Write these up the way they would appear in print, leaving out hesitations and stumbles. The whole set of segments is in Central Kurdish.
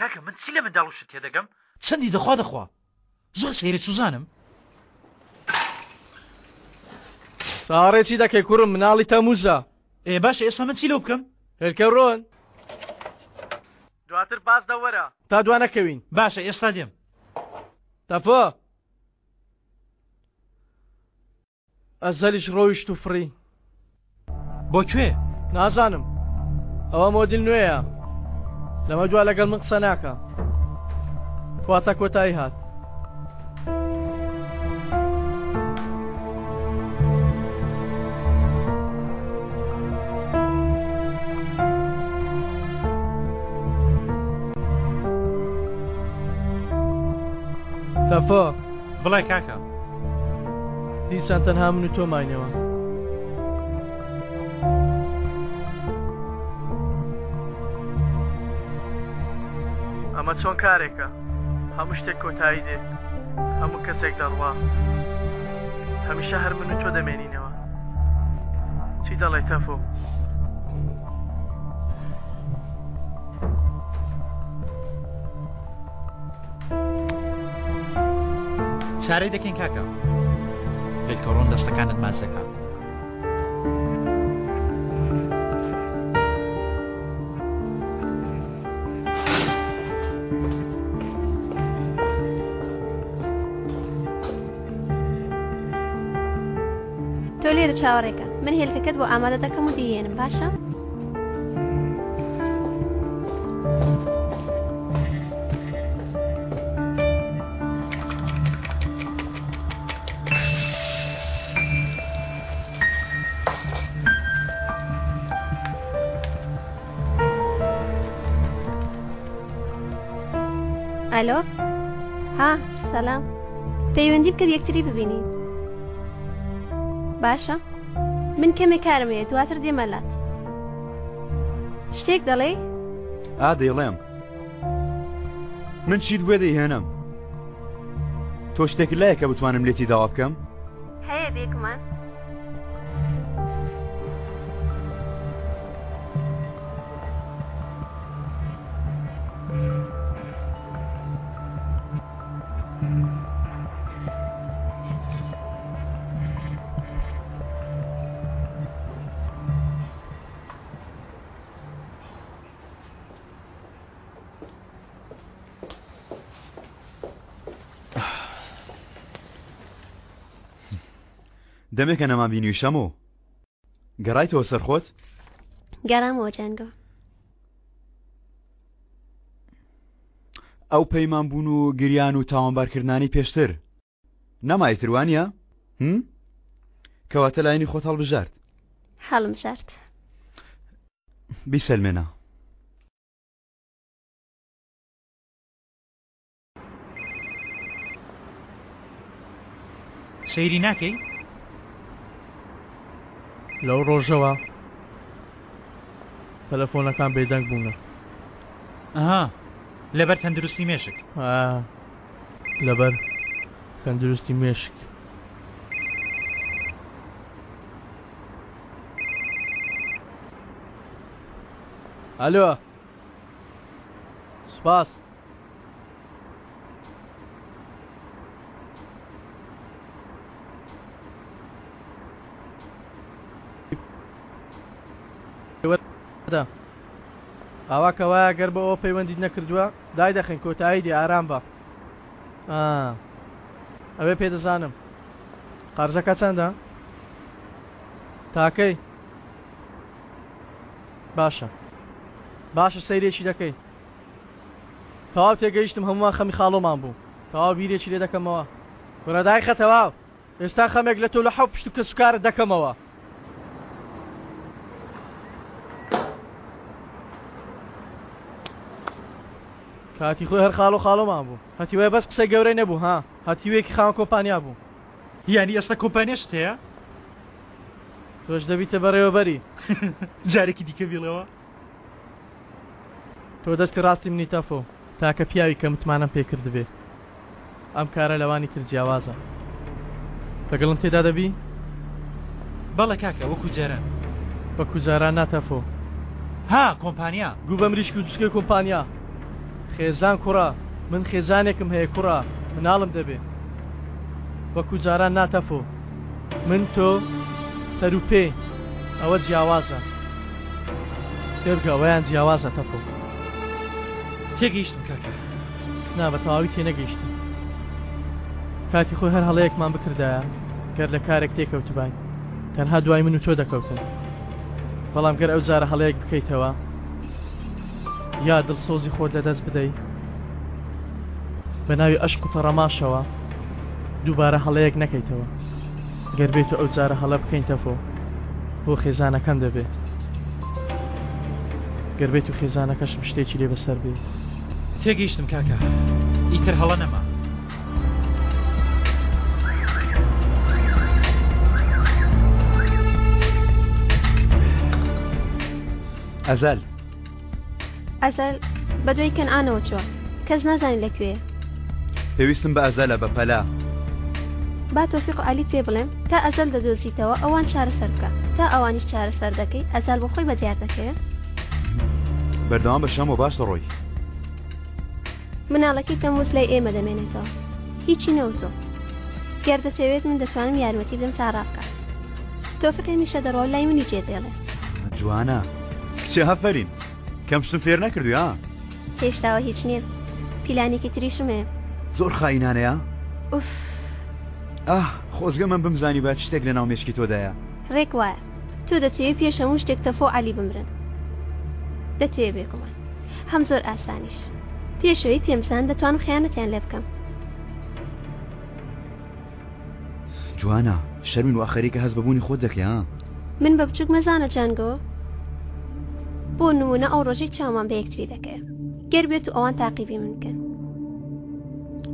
کاکە من چی لە منداڵ و شت تێدەگەم؟ چەندی دەخوا دەخوا. زۆر سەیرە چوزانم. چاوەڕێ چی دەکەی کوڕم مناڵی تەموزە. ئێ باشە ئێستا من چی لەو بکەم؟ هێلکە ڕۆن. دواتر باز دە وەرە تا دوا نەکەوین. باشە ئێستا دێم. تەفۆ. ئەزەلیش ڕۆیشت و فڕی. بۆ کوێ؟ نازانم. ئەوە مۆدیل نوێیە. لەمە دوا لەگەڵ من قسە ناکا. واتە کۆتایی هات. تەفۆ. بڵێ کاکە. دیسان تەنها من و تۆ ماینەوە. ئەمە چۆن کارێکە؟ هەموو شتێک کۆتایی دێ، هەموو کەسێک دەڕوا، هەمیشە هەر من و تۆ دەمێنینەوە. چی دەڵێی تەفۆ؟ چارەی دەکەین کاکە هێلکەڕۆن دەستەکانت ماچ دەکات. تۆ لێرە چاوەڕێکە من هێلکەکەت بۆ ئامادە دەکەم و دیێنم باشە؟ ئەلۆ ها سەلام پەیوەندی بکە یەکتری ببینین باشە من کەمێک کارم هەیە دواتر دێمە لات شتێک دەڵێ ئا دەیڵێم من چیت بێ دەیهێنم تۆ شتێک لایە کە بتوانم لێتی داوا بکەم هەیە بێگومان دەمێکە نەمان بینی شەمۆ گەڕایتەوە سەر خۆت؟ گەڕامەوە جانگۆ. ئەو پەیمان بوون و گریان و تاوانبارکردنانی پێشتر نەما ئیتر وانە؟ هم؟ کەواتە لایەنی خۆت هەڵبژارد. هەڵمبژارد. بیسەلمێنە. سەیری ناکەی؟ لەو ڕۆژەوە تەلەفۆنەکان بێدەنگ بوونە. ئەها لەبەر تەندروستی مێشک. لەبەر تەندروستی مێشک. ئەلۆ سوپاس. ئاوا کە وایە گەر بۆ ئەوە پەیوەندیت نەکردووە دای دەخەین کۆتایی دێ ئارام بە ئەوێ پێ دەزانم قەرزەکە چەندە تاکەی باشە باشە سەیرێکی دەکەین تەواو تێگەیشتم هەموومان خەمی خاڵۆمان بوو تەواو بیرێکی لێ دەکەمەوە کورە دایخە تەواو ئێستا خەمێک لە تۆ لە حەو پشت و کەسوکارت دەکەمەوە. کاتی خۆی هەر خاڵۆ خاڵۆمان بوو هەتیوەیە بەس قسەی گەورەی نەبوو ها هەتیوەیەکی خاوەن کۆمپانیا بوو. یانی ئێستا کۆمپانیاشت هەیە؟ تۆش دەبیتە بەڕێوەبەری. جارێکی دیکە بیڵێوە. تۆ دەستی ڕاستی منی تەفۆ، تاکە پیاوی کە متمانەم پێ کردبێ. ئەم کارە لەوانی تر جیاوازە. لەگەڵم تێدا دەبی؟ بەڵێ کاکە، وەکو جاران. وەکو جاران نا تەفۆ. ها، کۆمپانیا. گوو بە مریشک و جوچکەی کۆمپانیا. خێزان کوڕە من خێزانێکم هەیە کوڕە مناڵم دەبێ وەکو جاران نا تەفۆ من تۆ سەر و پێ ئەوە جیاوازە تێبگە ئەوەیان جیاوازە تەفۆ. تێگەیشتم کاکە. نا بە تەواوی تێنەگەیشتی. کاتی خۆی هەر هەڵەیەکمان بکردایە گەر لە کارێک تێکەوتباین تەنها دوای من و تۆ دەکەوتن بەڵام گەر ئەو جارە هەڵەیەک بکەیتەوە یا دڵسۆزی خۆت لەدەست بدەی بە ناوی ئەشق و تەڕەماشەوە دووبارە هەڵەیەک نەکەیتەوە گەر بێت و ئەو جارە هەڵە بکەین تەفۆ بۆ خێزانەکەم دەبێ گەر بێت و خێزانەکەشم شتێکی لێ بەسەر بێ. تێگەیشتم کاکە ئیتر هەڵە نەما. ئەزەل. ئەزەل بەدوای کەنعانەوە چووە کەس نازانێت لە کوێیە. پێویستم بە ئەزەلە بە پەلە. با تۆفیق و عەلیت پێ بڵێم تا ئەزەل دەدۆزیتەوە ئەوان چارەسەر بکە تا ئەوانیش چارەسەر دەکەی ئەزەل بۆ خۆی بە دیار دەکەوێ. بەردەوام بە شەمۆ باش دەڕۆی. مناڵەکەی تەموز لای ئێمە دەمێنێتەوە هیچی نەوتۆ گەر دەتەوێت من دەتوانم یارمەتی بدەم تا ڕابکات تۆفیق هەمیشە دەڕوا و لای منی جێ دێڵێ. جوانە کچێ ئافەرین کەم شتم فێر نەکردووی ها. هێشتاوە هیچ نییە پیلانێکی تریشم هەیە. زۆر خائینانەیە. ئوف. ئاه خۆزگە من بمزانیبا چ شتێک لەناو مێشکی تۆدایە. ڕێک وایە تۆ دەتەوێ پێش هەموو شتێک تەفۆ و عەلی بمرن دەتەوێ بێگومان هەم زۆر ئاسانیش پێشەوەی پێم بزان دەتوانم خیانەتیان لێ بکەم. جوانە شەرمین وا خەریکە هەست بە بوونی خۆت دەکەی ها. من بە بچوک مەزانە جانگۆ بۆ نمونە ئەو ڕۆژەی چاومان بە یەکتری دەکەوێ گەر بێت و ئەوان تاقیبی من بکەن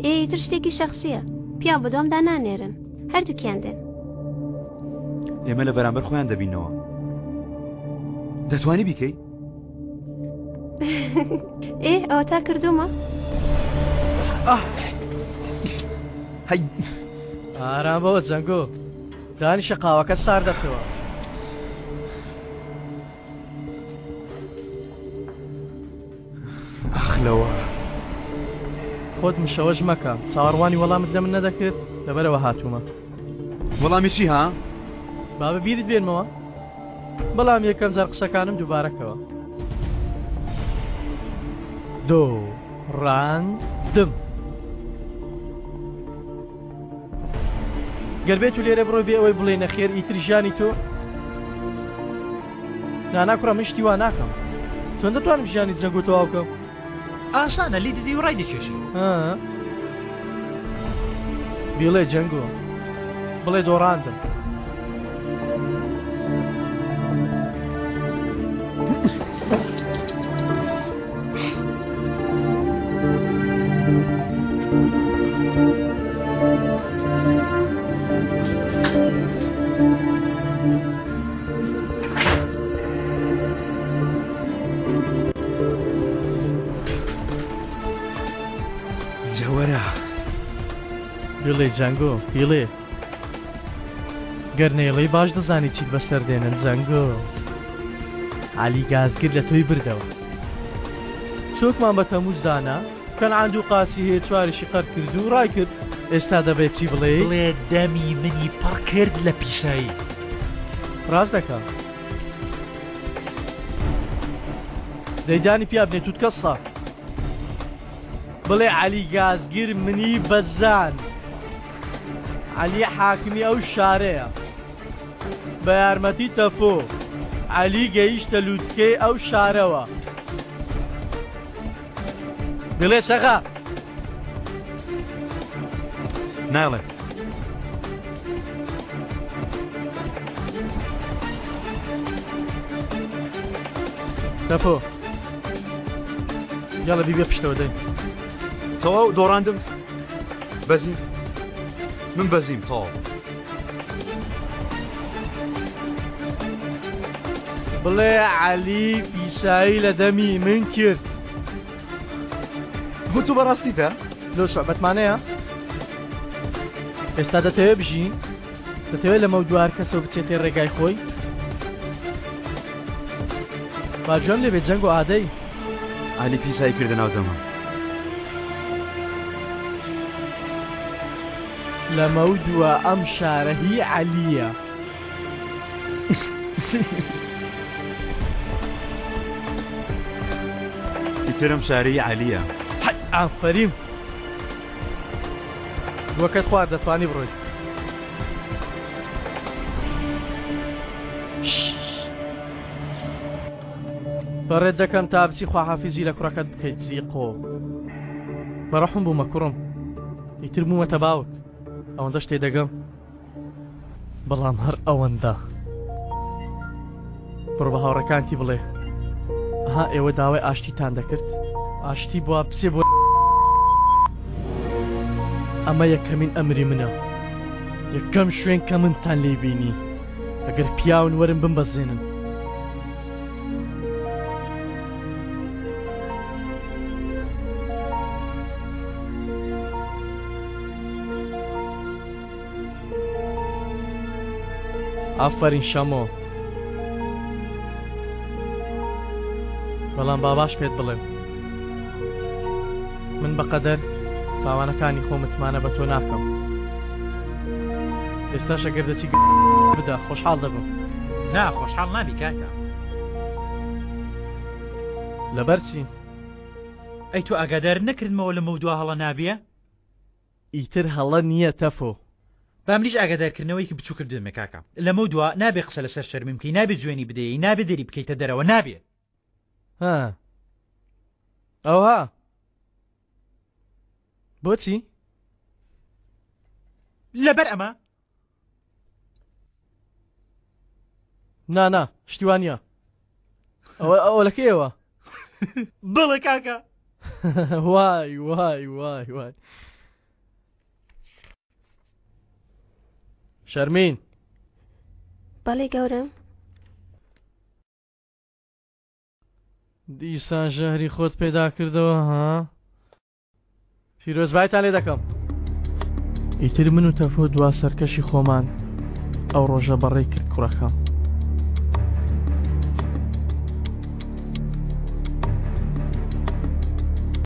ئێ ئیتر شتێکی شەخسیە پیاو بەدوامدا نانێرن هەردووکیان دێن ئێمە لە بەرامبەر خۆیان دەبینەوە دەتوانی بیکەی؟ ئێ ئەوە تا کردومە هەی ئارام بەوە جەنگۆ دانیشە قاوەکە سار دەتەوە. ئاخ لەوە. خۆت مشەوەش مەکە چاوەڕوانی وەڵامت لە من نەدەکرد لەبەرەوە هاتوومە. وەڵامی چی ها؟ با بە بیرت بێنمەوە بەڵام یەکەم جار قسەکانم دووبارەکەوە. دۆڕاندم. گەر بێت و لێرە بڕۆی بێ ئەوەی بڵێ نەخێر ئیتر ژیانی تۆ نانا کوڕە من شتی وا ناکەم چۆن دەتوانم ژیانی جەنگ و تەواو بکەم ئاسانە لی ددی و ڕای دەکێشی بیڵێ جەنگۆ بڵێ دۆڕاندم جەوەرە بیڵێ جەنگۆ بیڵێ گەر نەیڵێی باش دەزانی چیت بەسەر دێنن جەنگۆ عەلی گازگر لە تۆی بردەوە چۆکمان بە تەموز دانا کەنعان دوو قاچی هەیە چواریشی قەر کرد و ڕای کرد ئێستا دەبێت چی بڵێ بڵێ دەمی منی پڕ کرد لە پیسایی ڕاست دەکا دەیدانی پیا بنێ توتکە سا بڵێ عەلی گازگر منی بەزان عەلی حاکمی ئەو شارەیە. بە یارمەتی تەفۆ، عەلی گەیشتە لووتکەی ئەو شارەوە. بڵێ چەغە! نایڵێم. تەفۆ، یاڵە بیبە پشتەوە دەی. تەواو دۆڕاندم. بەزیم من بەزیم تەواو. بڵێ عەلی پیسایی لە دەمی من کرد. بۆ تۆ بەڕاستیتە؟ لۆ شعبەتمانەیە؟ ئێستا دەتەوێ بژی؟ دەتەوێت لەمە دوار کەسەوە بچێتێ ڕێگای خۆی؟ با گوێم لێ بێت جەنگ و ئادەی. عەلی پیسایی کردە ناو دەمم. لەمەودوا ئەم شارە هی عەلییە. ئیتر ئەم شارە هی عەلییە. ئافەریم. گوەکەت خوارد دەتوانی بڕۆیت. بەڕێت دەکەم تا بچی خواحافیزی لە کوڕەکەت بکەیت زیقۆ. بەڕەحم بوومە کوڕم. ئیتر بوومەتە باوک. ئەوەندەش تێدەگەم. بەڵام هەر ئەوەندە. بڕۆ بە هاوڕێکانتی بڵێ ئەها ئێوە داوای ئاشتیتان دەکرد ئاشتی بووە بچێ بۆ ئەمە یەکەمین ئەمری منە یەکەم شوێن کە منتان لێ بینی ئەگەر پیاون وەرن بمبەزێنن ئافەرین شەمۆ بەڵام با باش پێت بڵێم من بەقەدەر تاوانەکانی خۆ متمانە بە تۆ ناکەم ئێستاش ئەگەر دەچی بدە خۆشحاڵ دەبم نا خۆشحاڵ نابی کاکە لەبەر چی ئەی تۆ ئاگادار نەکردمەوە لە مەودوا هەڵە نابیە ئیتر هەڵە نییە تەفۆ. با منیش ئاگادارکردنەوەیەکی بچوکت بدەمێ کاکە لەمەودوا نابێ قسە لەسەر شەرمین بکەی نابێ جوێنی بدەیی نابێ دەری بکەیتە دەرەوە نابێ. ها ئەوها بۆچی؟ لەبەر ئەمە. نا نا شتی وا نییە ئەوە ئەوە لە کێیەوە؟ بەڵێ کاکە. وای وای وای وای شەرمین. بەڵێ گەورەم. دیسان ژەهری خۆت پێدا کردەوە ها؟ پیرۆزبایتان لێ دەکەم. ئیتر من و تەفۆ دوا سەرکەشی خۆمان ئەو ڕۆژە بەڕێ کرد کوڕەکەم.